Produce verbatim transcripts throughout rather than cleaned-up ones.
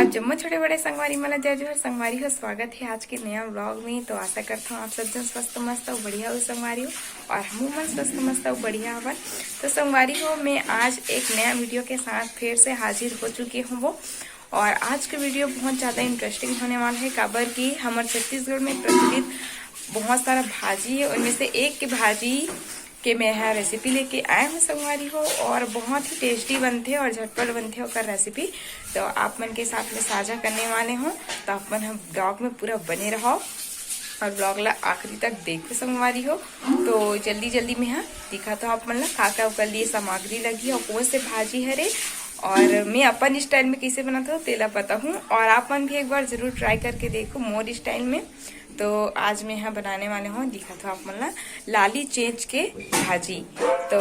जम्मो छोटे बड़े संगवारी मन ला जय जोहार। संगवारी हो, स्वागत हे आज के नया vlog में। तो आशा करथंव आप सब झन स्वस्थ मस्त अउ बढ़िया हो संगवारी हो, अउ हमू मन स्वस्थ मस्त अउ बढ़िया हवन। तो संगवारी हो, मैं आज एक नया video के साथ फिर से हाजिर हो चुकी हूँ वो। और आज के video बहुत ज़्यादा interesting होने वाला है, काबर कि हमर छत्तीसगढ़ में प्रचलित बहुत सारा भाजी है, उनमें से एक के भाजी के मैं ह recipe लेके आए हूँ संगवारी हो, और बहुत ही tasty बनथे और झटपट बनथे ओकर recipe। तो आप मन के साथ में साझा करने वाले हूँ, तो आप मन ह vlog में पूरा बने रहो और vlog ला आखिरी तक देखो संगवारी हो। तो जल्दी जल्दी मैं ह दिखाथंव आप मन ला का का ओकर लिए सामग्री लगही और कौन से भाजी हरे, और मैं अपन style में कैसे बनाथंव तेला बताहूँ, और आप मन भी एक बार जरूर try करके देखो मोर style में। तो आज मैं ह बनाने वाले हूँ, दिखाथंव आप मन ला, लाली चेंच के भाजी। तो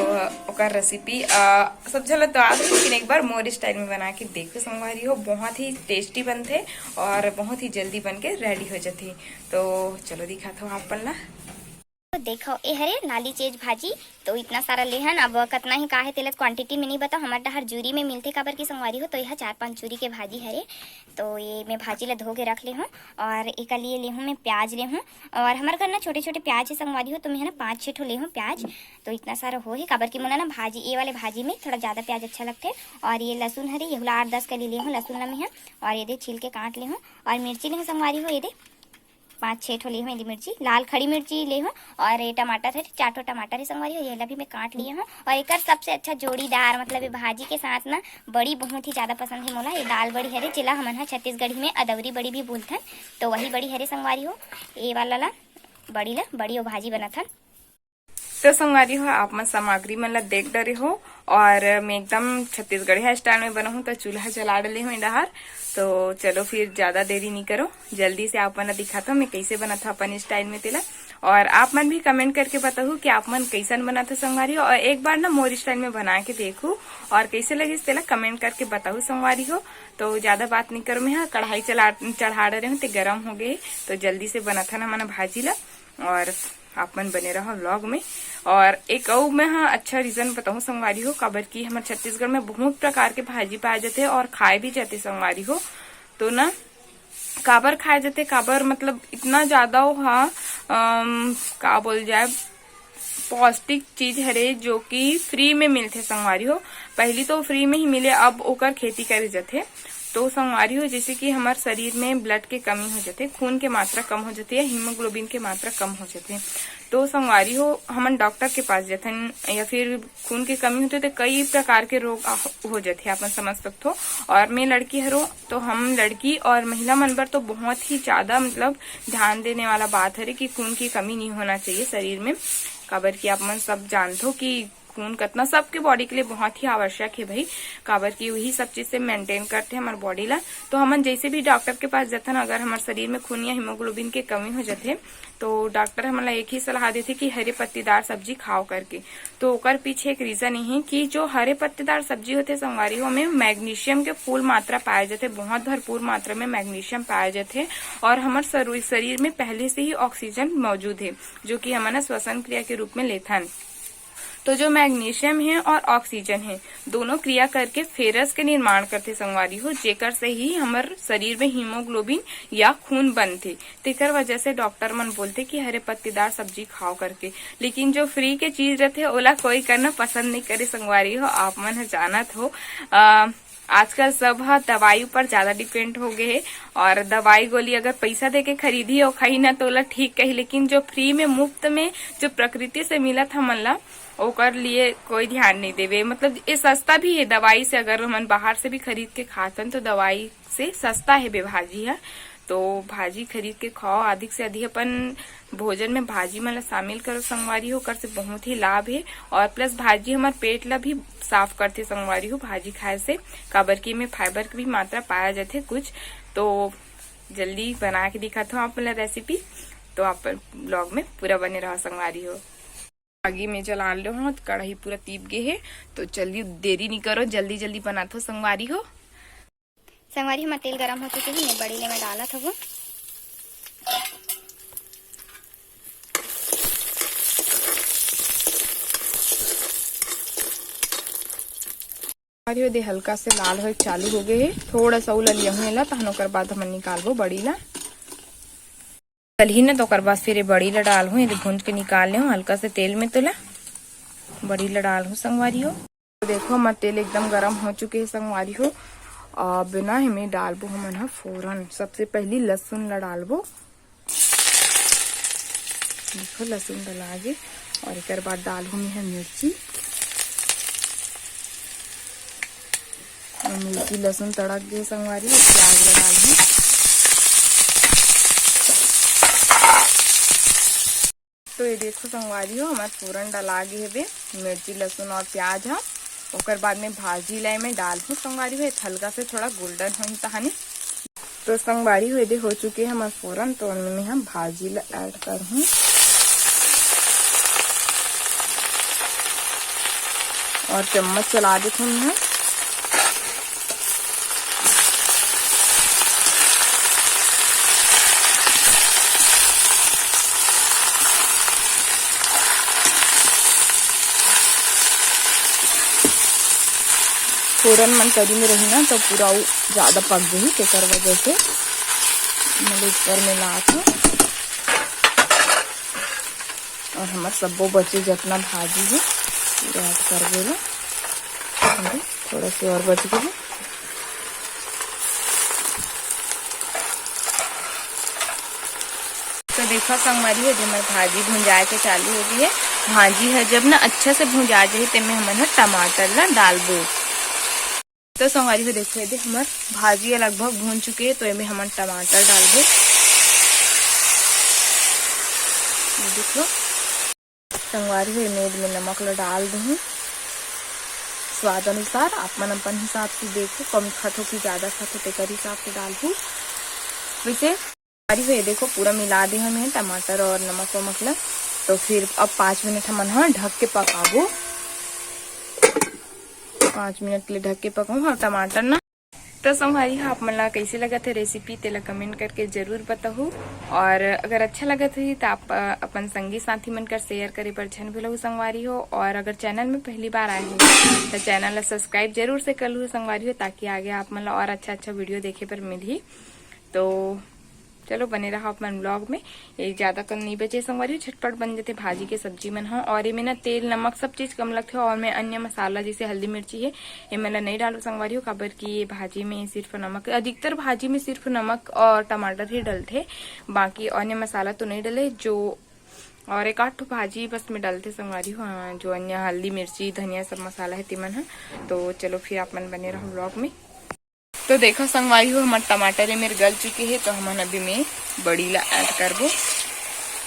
ओकर recipe, अ, सब झन ला तो आथे, लेकिन एक बार मोर style में बना के देखो संगवारी हो, बहुत ही tasty बनथे और बहुत ही जल्दी बन के ready हो जाथे। तो चलो दिखाथंव आप मन ला। तो देखो, ए हरे लाली चेंच भाजी। तो इतना सारा लेहन, अब कतना ही का हे तेला quantity में नहीं बताओ, हमर डहर जूरी में मिलथे, काबर की संगवारी हो, तो यह चार पांच जूरी के भाजी हरे। तो ये मैं भाजी ला धो के रख ले हूँ, और एकर लिए ले हूँ मैं प्याज ले हूँ, और हमर घर ना छोटे छोटे प्याज है संगवारी हो, तो मैं ह ना पाँच छः ठो ले हूँ प्याज। तो इतना सारा हो हे, काबर की मोला ना भाजी, ये वाले भाजी में थोड़ा ज़्यादा प्याज अच्छा लगथे। और ये लहसुन हरे, ये ला आठ दस कली ले हूँ लहसुन ला मैं ह, और ये दे छील के काट ले हूँ। और मिर्ची ले हूँ संगवारी हो, ये दे पाँच छः ठो ले हूँ ये मिर्ची, लाल खड़ी मिर्ची ले हूँ, और ये टमाटर है, चार ठो टमाटर है संगवारी हो, ये ला भी मैं काट लिए हूँ। और एकर सबसे अच्छा जोड़ीदार, मतलब ये भाजी के साथ ना बड़ी बहुत ही ज़्यादा पसंद है मोला, ये दाल बड़ी हरे, जेला हमन ह छत्तीसगढ़ी में अदौरी बड़ी भी बोलथन, तो वही बड़ी हरे संगवारी हो, ये वाला ला बड़ी ला बड़ी ओ भाजी बनाथन। तो संगवारी हो, आप मन सामग्री मन ला देख डरे हो, और मैं एकदम छत्तीसगढ़िया style में बनाहूँ, तो चूल्हा जला डले हूँ डहर। तो चलो फिर ज़्यादा देरी नहीं करो, जल्दी से आप मन ला दिखाथंव मैं कैसे बनाथंव अपन style में तेला। और आप मन भी comment करके बताहू कि आप मन कैसन बनाथो संगवारी हो, और एक बार ना मोर style में बना के देखू और कैसे लगिस तेला comment करके बताहू संगवारी हो। तो ज़्यादा बात नहीं करो, मैं ह कढ़ाई चला चढ़ा डरे हूँ, ते गरम हो गए, तो जल्दी से बनाथन हमन भाजी ला। और आप मन बने रहो vlog में। और एक अउ मैं ह अच्छा reason बताहूँ संगवारी हो, काबर कि हमर छत्तीसगढ़ में बहुत प्रकार के भाजी पाए जाथे और खाए भी जाथे संगवारी हो। तो ना काबर खाए जाथे, काबर मतलब इतना ज़्यादा वो हा, अम, का बोल जाए, पौष्टिक चीज हरे जो कि free में मिलथे संगवारी हो। पहली तो free में ही मिले, अब ओकर खेती करे जाथे। तो संगवारी हो, जैसे कि हमर शरीर में blood के कमी हो जाथे, खून के मात्रा कम हो जाथे या hemoglobin के मात्रा कम हो जाथे, तो संगवारी हो, हमन डॉक्टर के पास जथन या फिर खून के कमी होथे तो कई प्रकार के रोग आ, हो जाथे, अपन समझ सकथो। और मैं लड़की हरो तो हम लड़की और महिला मन बर तो बहुत ही ज़्यादा मतलब ध्यान देने वाला बात हरे कि खून की कमी नहीं होना चाहिए शरीर में, काबर कि आप मन सब जानथो कि खून कतना सबके body के लिए बहुत ही आवश्यक है भाई, काबर कि वही सब चीज़ से maintain करथे हमर body ला। तो हमन जैसे भी डॉक्टर के पास जथन, अगर हमर शरीर में खून या hemoglobin के कमी हो जाथे, तो डॉक्टर हमन ला एक ही सलाह देथे कि हरे पत्तीदार सब्जी खाओ करके। तो ओकर पीछे एक reason ये है कि जो हरे पत्तीदार सब्जी होथे संगवारी हो, ओमे magnesium के full मात्रा पाए जाथे, बहुत भरपूर मात्रा में magnesium पाए जाथे, और हमर शरू-, शरीर में पहले से ही oxygen मौजूद है, जो कि हमन ह श्वसन क्रिया के रूप में लेथन। तो जो magnesium है और oxygen है, दोनों क्रिया करके ferrous के निर्माण करथे संगवारी हो, जेकर से ही हमर शरीर में hemoglobin या खून बनथे। तेकर वजह से डॉक्टर मन बोलथे कि हरे पत्तीदार सब्जी खाओ करके, लेकिन जो free के चीज रथे ओला कोई करना पसंद नहीं करे संगवारी हो। आप मन ह जानत हो, अ, आजकल सब ह दवाई ऊपर ज्यादा depend हो गए हे, और दवाई गोली अगर पैसा दे के खरीदी और खाई ना तो ओला ठीक कही, लेकिन जो free में मुफ्त में जो प्रकृति से मिलत हमन ला, ओकर लिए कोई ध्यान नहीं देवे। मतलब ये सस्ता भी है दवाई से, अगर हमन बाहर से भी खरीद के खातन तो दवाई से सस्ता है बे भाजी ह। तो भाजी खरीद के खाओ, अधिक से अधिक अपन भोजन में भाजी मन ला शामिल करो संगवारी हो, ओकर से बहुत ही लाभ है। और plus भाजी हमर पेट ला भी साफ करथे संगवारी हो भाजी खाए से, काबर कि एमे fiber के भी मात्रा पाया जाथे कुछ। तो जल्दी बना के दिखाथो आप मन ला recipe, तो आप vlog में पूरा बने रहो संगवारी हो। आगी में जला लो हूँ, कढ़ाई पूरा तीप गे हे, तो चलिए देरी नहीं करो, जल्दी जल्दी बनाथो संगवारी हो। संगवारी, हमर तेल गरम हो चुके हे, मैं बड़ी ले मैं डालत हवो। अरे, ये दे हल्का से लाल होए चालू हो गए हे। थोड़ा सा उला लिया हूँ एला, तहन ओकर बाद हमन निकालबो बड़ी ला। चलही ना, तो ओकर बाद फिर ये बड़ी ला डालहूँ। ये भूंज के निकाल लेहूँ हल्का से तेल में, तोला बड़ी ला डालहूँ संगवारी हो। तो देखो, हमर तेल एकदम गरम हो चुके हे संगवारी हो। अब ना एमे डालबो हमन ह फोरन। सबसे पहली लहसुन ला डालबो। देखो, लहसुन डला गे और एकर बाद डालहूँ मैं ह मिर्ची। और मिर्ची लहसुन तड़क गे संगवारी, और प्याज ला डालहूँ। तो ये देखो संगवारी हो, हमर फोरन डला गे हवे मिर्ची लहसुन और प्याज ह। ओकर बाद में भाजी ला एमे डालहूँ संगवारी हो, हल्का से थोड़ा गोल्डन होही तहानी। तो संगवारी हो, ये दे हो चुके हे हमर फोरन, तो ओमे मैं ह भाजी ला ऐड करहूँ और चम्मच चला देथन मैं। फोरन मन तरी में रही ना, तो पूरा उ ज्यादा पक जाही, तेकर वजह से मैं ऊपर में लात हूँ। और हमर सब्बो बचे जतना भाजी हे, पूरा ऐड कर देला। अभी थोड़ा से और बच गए हे। तो देखो संगवारी हो, जे हमर भाजी भुंजाए के चालू हो गई हे। भाजी ह जब ना अच्छा से भुंजा जाही, तेमे हमन ह टमाटर ला डालबो। तो संगवारी हो, देखो, ये दे हमर भाजी ह लगभग भून चुके हे, तो एमे हमन टमाटर डालबो। ये देखो संगवारी हो, एमे में नमक ला डाल दूँ स्वाद अनुसार। आप मन अपन हिसाब से देखो, कम खाथो कि ज्यादा खाथो, तेकर हिसाब से डालहू। वैसे संगवारी हो, ये देखो, पूरा मिला दे हमें टमाटर और नमक वमक ला। तो फिर अब पाँच मिनट हमन ह ढक के पकाबो। पाँच मिनट के लिए ढक के पकाऊँ। हाँ, टमाटर ना। तो संगवारी हो, आप मन ला कैसे लगत हे रेसिपी, तेला कमेंट करके जरूर बताहू। और अगर अच्छा लगत होही, तो आप, अ, अपन संगी साथी मन कर शेयर करे बर झन भूलहू संगवारी हो। और अगर चैनल में पहली बार आए हो, तो चैनल ला सब्सक्राइब जरूर से कर लू संगवारी हो, ताकि आगे आप मन ला और अच्छा अच्छा वीडियो देखे बर मिलही। तो चलो, बने रहा अपन व्लॉग में। ये ज्यादा कन नहीं बचे संगवारी हो, झटपट बन जाते भाजी के सब्जी मन ह। और एमे ना तेल, नमक सब चीज कम लगथे। और मैं अन्य मसाला जैसे हल्दी, मिर्ची है, ये मन ला नहीं डालू संगवारी हो, काबर कि ये भाजी में सिर्फ नमक, अधिकतर भाजी में सिर्फ नमक और टमाटर ही डलथे, बाकी अन्य मसाला तो नहीं डले। जो और एक आध ठो भाजी बस में डलथे संगवारी हो, हाँ, जो अन्य हल्दी, मिर्ची, धनिया सब मसाला है तेमन ह। तो चलो फिर आप मन बने रहो व्लॉग में। तो देखो संगवारी हो, हमर टमाटर ए मेर गल चुके हे, तो हमन अभी में बड़ी ला ऐड करबो,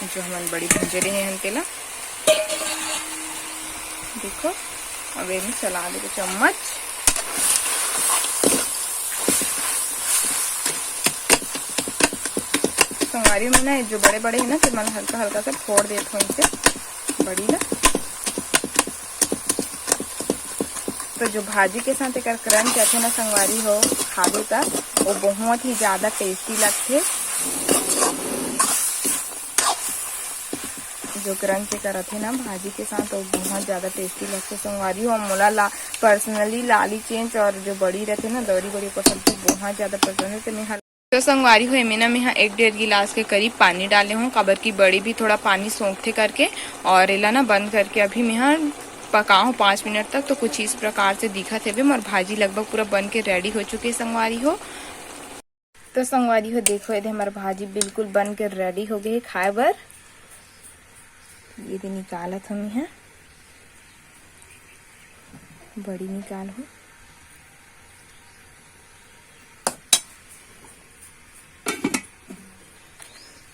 जो हमन बड़ी भूंजे रहे हन तेला। देखो, अब एमे चला देबो चम्मच। संगवारी में ना, जो बड़े बड़े है ना, तो मन हल्का हल्का से फोड़ देत हो इसे बड़ी ला। तो जो भाजी के साथ एकर क्रंच आथे ना संगवारी हो, खाबे त वो बहुत ही ज्यादा टेस्टी लगथे। जो क्रंच एकर आथे ना भाजी के साथ, वो बहुत ज्यादा टेस्टी लगथे संगवारी हो। मोला ला पर्सनली लाली चेंच और जो बड़ी रहथे ना, दौरी बड़ी, ओकर सब्जी बहुत ज्यादा पसंद है। तो मैं हल- तो संगवारी हो, एमे ना मेहा एक डेढ़ गिलास के करीब पानी डाले हूँ, काबर की बड़ी भी थोड़ा पानी सोंखथे करके। और एला ना बंद करके अभी मेहा पकाहूँ पाँच मिनट तक। तो कुछ इस प्रकार से दिखत हेबे, मोर भाजी लगभग पूरा बन के रेडी हो चुके हे संगवारी हो। तो संगवारी हो, देखो, ये दे हमर भाजी बिल्कुल बन के रेडी हो गए हे खाए बर। ये दे निकालत हूँ मेहा, बड़ी निकाल हूँ।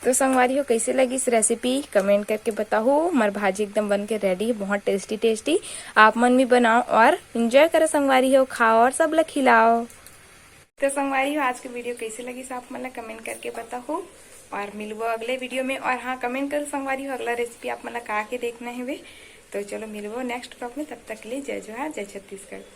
तो संगवारी हो, कैसे लगिस रेसिपी, कमेंट करके बताहू। हमर भाजी एकदम बन के रेडी है, बहुत टेस्टी टेस्टी। आप मन भी बनाओ और एंजॉय करो संगवारी हो, खाओ और सब ला खिलाओ। तो संगवारी हो, आज के वीडियो कैसे लगिस, आप मन ला कमेंट करके बताहू और मिलबो अगले वीडियो में। और हाँ, कमेंट करो संगवारी हो, अगला रेसिपी आप मन ला का के देखना हेवे। तो चलो मिलबो नेक्स्ट व्लॉग में, तब तक के लिए जय जोहार, जय छत्तीसगढ़।